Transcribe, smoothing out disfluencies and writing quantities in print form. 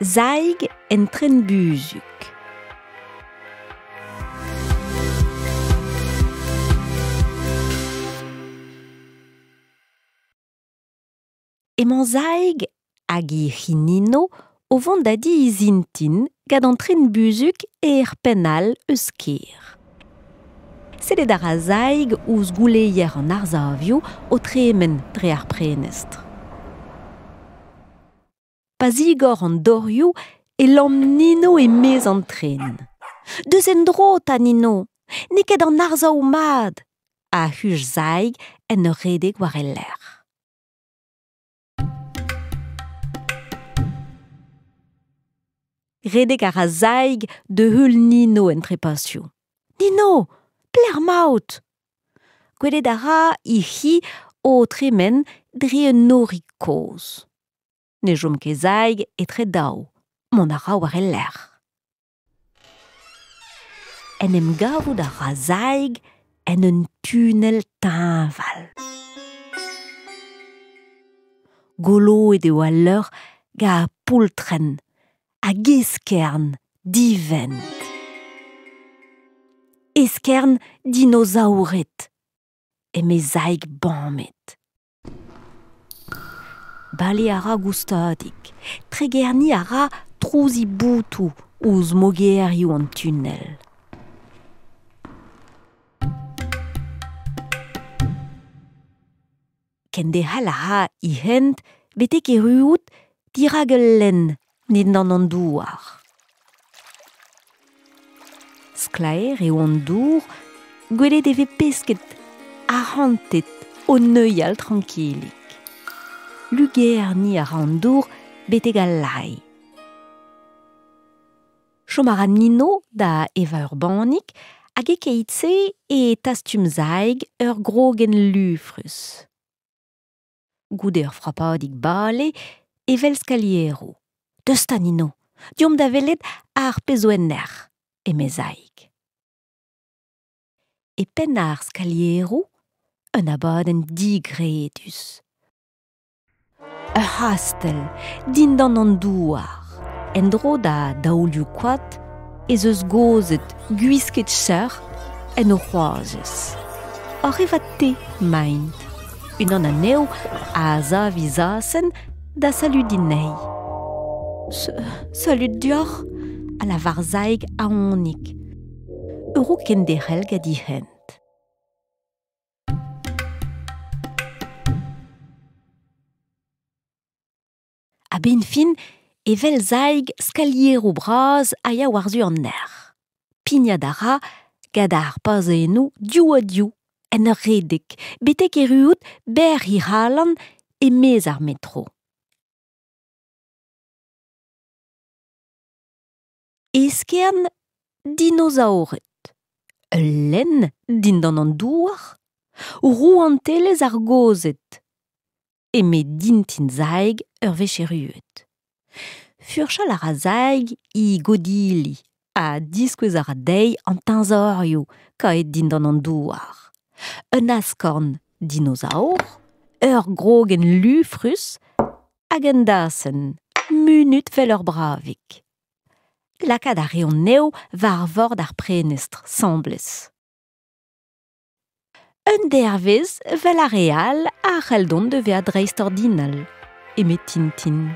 Saig en tren-buzhug. Emañ Saig hag he c'hi Nino o vont da di he zintin gant an tren-buzhug er penn all eus kêr. Sellet a ra Saig ouzh gouleier an arsavioù o tremen dre ar prenestr. Pa zigor an dorioù e lamm Nino e-maez an tren. Deus en-dro 'ta Nino, n'eo ket an arsav mat, a huch Saig en ur redek war e lerc'h. Redek a ra Saig da heul Nino en trepasioù. Nino, pelec'h 'maout ? Gwelet a ra he c'hi o tremen dre un norig kozh. Ne chom ket Saig etre daou, mont a ra war e lerc'h. En em gavout a ra Saig en un tunnel teñval. Goloet eo al leur gant ar poultrenn hag eskern divent. Eskern dinosaored, eme Saig bamet. Bale a ra goustadik, tregerniñ a ra trouz he boutoù ouzh mogerioù an tunnel. Kenderc'hel a ra he hent betek erruout dirak ul lenn dindan an douar. Sklaer eo an dour, gwelet e vez pesked arc'hantet o neuial trankilik. Lugerniñ a ra an dour betek al lae. Chom a ra Nino da evañ ur bannig hag e-keit-se e tastum Saig ur grogenn lufrus. Goude ur frapadig bale e wel skalieroù. Deus 'ta Nino, deomp da welet ar pezh zo en nec'h, eme Saig. E penn ar skalieroù, un abadenn digredus. Ur c'hastell dindan an douar. En-dro da daolioù koad ez eus gozed gwisket cheuc'h en o c'hoazez. Oc'h evañ te 'maint. Unan anezho a sav he zasenn da saludiñ anezhi. Salud deoc'h, a lavar Saig aonik. A-raok kenderc'hel gant he hent. A-benn fin e wel Saig skalieroù bras a ya war-zu an nec'h. Pignat a ra gant ar pazennoù div-ha-div en ur redek betek erruout berr he c'halan e-maez ar metro. Eskern dinosaored, ul lenn dindan an douar, rouantelezh ar gozed, eme dintin Saig ur wech erruet. Furchal a ra Saig he godili ha diskouez a ra dezhi an teñzorioù kaeet dindan an douar. Un askorn dinosaor, ur grogenn lufrus hag un dasenn, munut 'vel ur bravig. Lakaat a reont anezho war vord ar prenestr 'sambles. Un dervezh 'vel ar re all a c'hell dont da vezañ dreistordinal, eme Tintin.